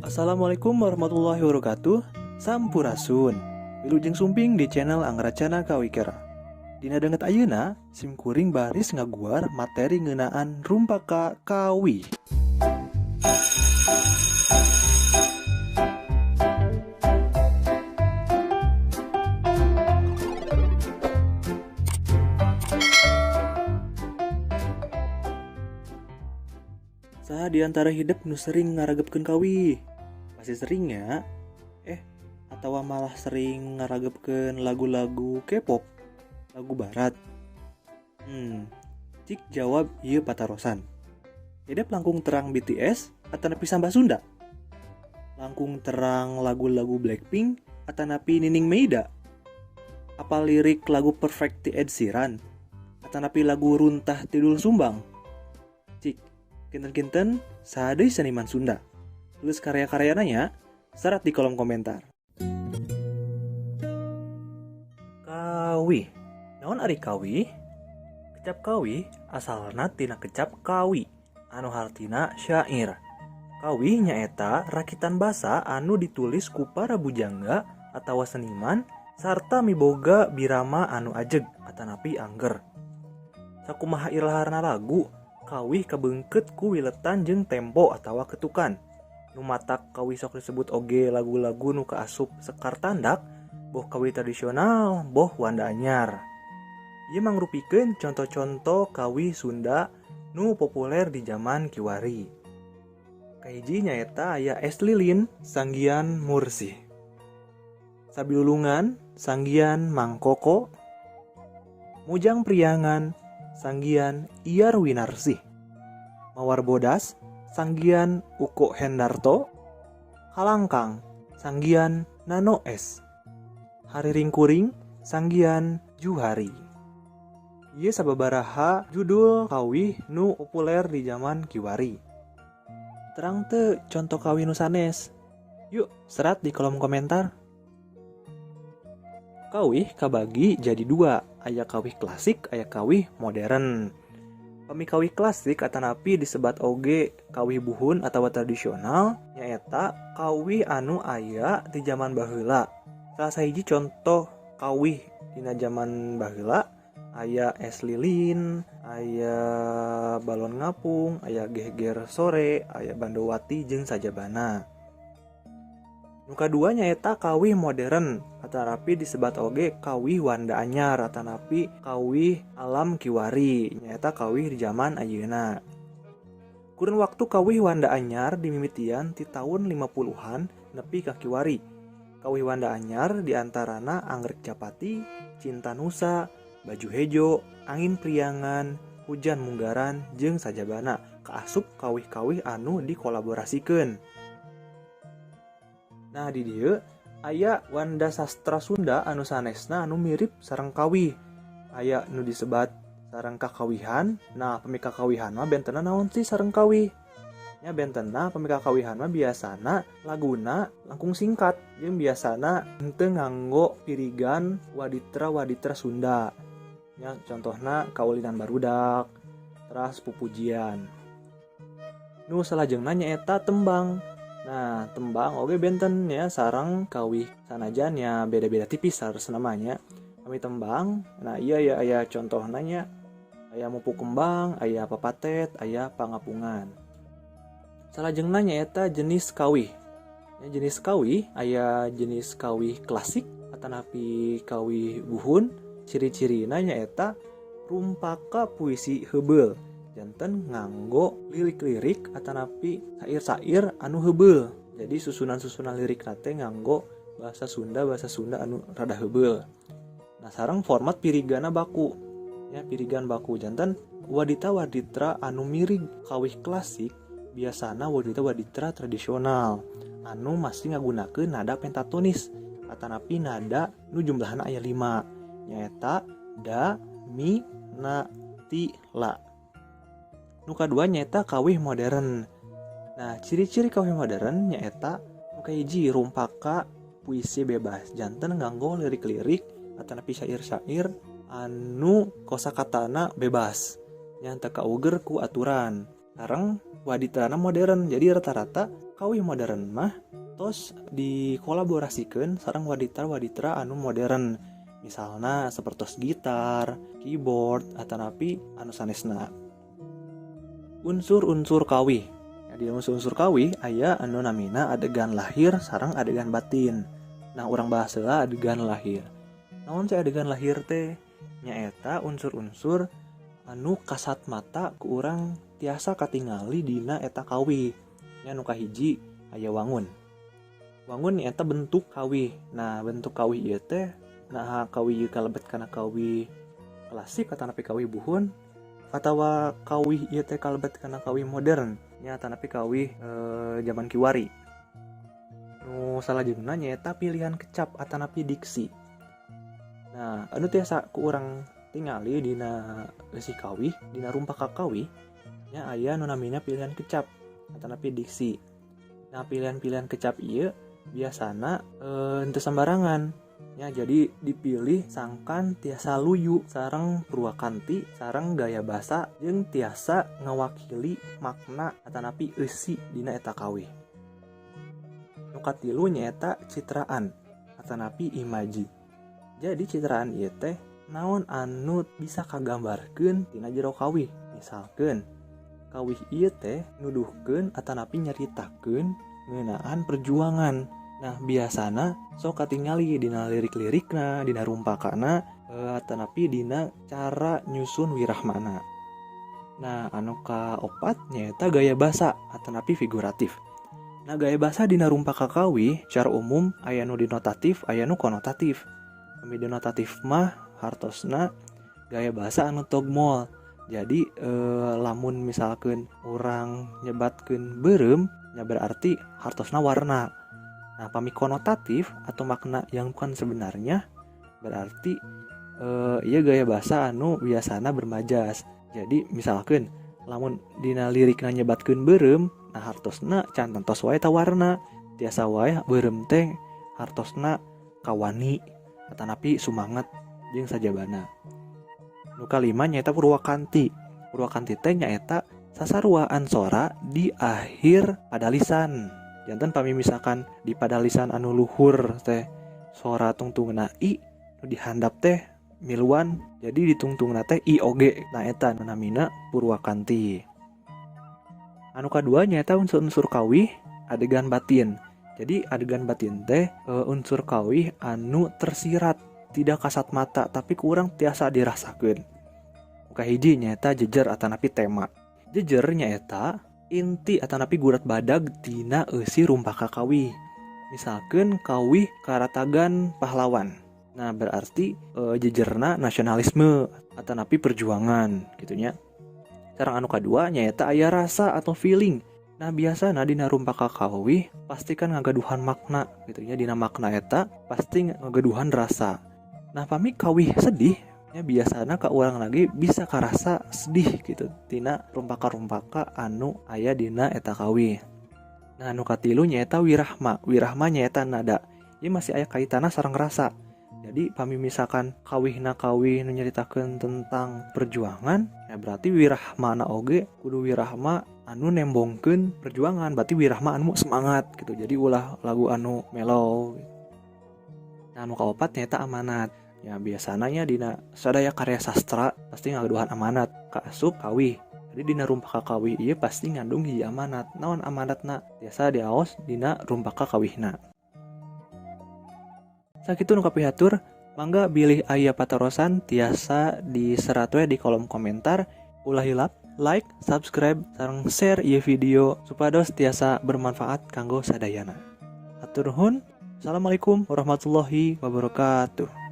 Assalamualaikum warahmatullahi wabarakatuh. Sampurasun. Wilujeng sumping di channel Anggracana Kawikara. Dina danget ayeuna sim kuring baris ngaguar materi ngeunaan rumpaka kawi. Saha di antara hidup nu sering ngaragepkeun kawi? Pasti sering ya. Atawa malah sering ngaragepkeun lagu-lagu K-pop, lagu barat. Cik jawab ieu patarosan. Hidup langkung terang BTS atanapi Samba Sunda? Langkung terang lagu-lagu Blackpink atanapi Nining Meida? Apa lirik lagu Perfect ti Ed Sheeran atanapi lagu Runtah ti Doel Sumbang? Cik, kinten-kinten saha deui seniman Sunda? Tulis karya-karyana nya, serat di kolom komentar. Kawih. Naon ari kawih? Kecap kawih asalna tina kecap kawi, anu hartina syair. Kawih nyaeta rakitan basa anu ditulis ku para bujangga atawa seniman sarta miboga birama anu ajeg atanapi angger. Sakumaha ilaharna lagu, kawih kabeungkeut ku wiletan jeung tempo atawa ketukan. Nu matak kawih sok disebut oge lagu-lagu nu kaasup sekar tandak, boh kawih tradisional, boh wanda anyar. Ieu mangrupikeun conto-conto kawih Sunda nu populer di zaman kiwari. Kahiji nyaeta aya Es Lilin Sanggian Mursih, Sabilulungan Sanggian Mangkoko, Mujang Priangan Sanggian Iyar Winarsih, Mawar Bodas Sanggian Uko Hendarto, Kalangkang Sanggian Nano S, Hariring Kuring Sanggian Juhari. Ieu sababaraha judul kawih nu populer di zaman kiwari. Terang teu conto kawih nu sanes? Yuk serat di kolom komentar. Kawih kabagi jadi dua, aya kawih klasik, aya kawih modern. Pami kawih klasik atanapi disebat oge kawih buhun atawa tradisional, nyaeta kawih anu aya di zaman baheula. Salah sahiji contoh kawih dina zaman baheula aya Es Lilin, aya Balon Ngapung, aya Gehger Sore, aya Bandowati jeung sajabana. Nu kadua nyaeta kawih modern atanapi disebat oge kawih wanda anyar atanapi kawih alam kiwari, nyaeta kawih di zaman ayeuna. Kurun waktu kawih wanda anyar dimimitian ti tahun 50-an nepi ka kiwari. Kawih wanda anyar diantarana Anggrek Japati, Cinta Nusa, Baju Hejo, Angin Priangan, Hujan Munggaran jeung sajabana kaasup kawih-kawih anu dikolaborasikeun. Nah di dieu aya wanda sastra Sunda anu sanesna anu mirip sareng kawih. Aya nu disebat sareng kakawihan. Nah pami kakawihan mah bentenna naon sih sareng kawih? Nya bentenna pami kakawihan mah biasana laguna langkung singkat jeung biasana henteu nganggo pirigan waditra-waditra Sunda. Nya contohna kaulinan barudak, teras pupujian. Nu salajengna nyaeta tembang. Nah, tembang oge benten ya sareng kawih sanajan ya beda-beda tipis harus namanya. Kami tembang, nah iya ya aya contohna nya aya Mupuk Kembang, aya Papatet, aya Pangapungan. Salajengna nyaeta jenis kawih. Ya, jenis kawih aya jenis kawih klasik atanapi kawih buhun. Ciri-cirina nyaeta rumpaka puisi heubeul. Janten nganggo lirik-lirik atanapi sair-sair anu heubeul. Jadi susunan-susunan lirik nate nganggo bahasa Sunda anu rada heubeul. Nah sareng format pirigana baku. Ya pirigan baku janten wadita-waditra anu mirig kawih klasik biasana wadita-waditra tradisional anu masih ngagunakeun nada pentatonis atanapi nada nu jumlahna aya 5 nyaeta da, mi, na, ti, la. Nu kadua nyaeta kawih modern. Nah, ciri-ciri kawih modern nyaeta nu kahiji rumpaka puisi bebas. Janten nganggo lirik-lirik atanapi syair-syair anu kosakatana bebas. Nya teu kauger ku aturan. Sareng waditrana modern. Jadi rata-rata Kawih modern mah tos dikolaborasikeun sareng waditra-waditra anu modern, misalna sapertos gitar, keyboard, atanapi anu sanesna. Unsur-unsur kawih. Di unsur-unsur kawih aya anu namina adegan lahir sareng adegan batin. Nah, urang bahas heula adegan lahir. Naon sih adegan lahir teh? Nyaeta unsur-unsur anu kasat mata ku urang tiasa katingali dina eta kawih. Nya nu kahiji aya wangun. Wangun nyaeta bentuk kawih. Nah, bentuk kawih ieu teh nah kawih ieu kalebet kana kawih klasik atanapi kawih buhun atawa kawih ieu teh kalebet kana kawih modern nya atanapi kawih zaman kiwari. Nu salajengna nyaeta pilihan kecap atanapi diksi. Nah, anu tiasa ku urang tingali dina eusi kawih, dina rumpaka kawih nya aya nu namina pilihan kecap atanapi diksi. Nah, pilihan-pilihan kecap ieu biasana henteu sembarangan. Ya, jadi dipilih sangkan tiasa luyu sareng purwakanti sareng gaya basa jeung tiasa ngawakili makna atanapi eusi dina eta kawih. Nu katilu nyaeta citraan atanapi imaji. Jadi citraan ieu teh naon anu bisa kagambarkeun tina jero kawih. Misalkeun kawih ieu teh nuduhkeun atanapi nyaritakeun ngeunaan perjuangan. Nah, biasana sok katingali dina lirik-lirikna, dina rumpakana, atanapi dina cara nyusun wirahmana. Nah, anu kaopat nyaeta gaya basa atanapi figuratif. Nah, gaya basa dina rumpaka kawih secara umum aya nu denotatif, aya nu konotatif. Pami denotatif mah hartosna gaya basa anu togmol. Jadi lamun misalkeun urang nyebatkeun beureum nya berarti hartosna warna. Nah, pami konotatif atau makna yang bukan sebenarnya berarti ieu gaya basa anu biasana bermajas. Jadi misalkeun lamun dina lirikna nyebatkeun beureum, nah hartosna can tos wae ta warna. Tiasa wae beureum teh hartosna kawani atanapi sumanget jeung sajabana. Nu kalima nyaeta purwakanti. Purwakanti teh nyaeta sasaruaan sora di akhir padalisan. Janten pami misalkan di padalisan anu luhur teh sora tungtungna i, nu dihandap teh miluan, jadi ditungtungna teh i oge. Nah, eta nu namina purwakanti. Anu kadua nyaeta unsur-unsur kawih adegan batin. Jadi adegan batin teh unsur kawih anu tersirat, tidak kasat mata tapi kurang tiasa dirasakeun. Nu kahiji nyaeta jejer atanapi tema. Jejer nyaeta inti atanapi gurat badag tina eusi rumpaka kawih. Misalkeun kawih karatagan pahlawan. Nah, berarti jejerna nasionalisme atanapi perjuangan gitunya. Sareng anu kadua nyaeta aya rasa atau feeling. Nah, biasana dina rumpaka kawih pasti kan ngagaduhan makna gitunya. Dina makna eta pasti ngagaduhan rasa. Nah, pami kawih sedih nya biasana ka urang lagi bisa karasa sedih gitu tina rumpaka-rumpaka anu aya dina eta kawih. Nah, anu katilu nyaeta wirahma. Wirahma nyaeta nada. Ieu masih aya kaitana sareng rasa. Jadi pami misalkan kawihna kawih nu nyaritakeun tentang perjuangan, ya berarti wirahmana oge kudu wirahma anu nembongkeun perjuangan, berarti wirahma anu semangat gitu. Jadi ulah lagu anu mellow. Nah, anu kaopat nyaeta amanat. Ya biasana nya dina sadaya karya sastra pasti ngagaduhan amanat kaasup kawih. Jadi dina rumpaka kawih ieu pasti ngandung hiji amanat. Naon amanatna? Tiasa diaos dina rumpaka kawihna. Sakitu nu kapihatur, mangga bilih aya patarosan tiasa diserat we di kolom komentar. Ulah hilap like, subscribe, sareng share ieu video supados tiasa bermanfaat kanggo sadayana. Hatur nuhun. Assalamualaikum warahmatullahi wabarakatuh.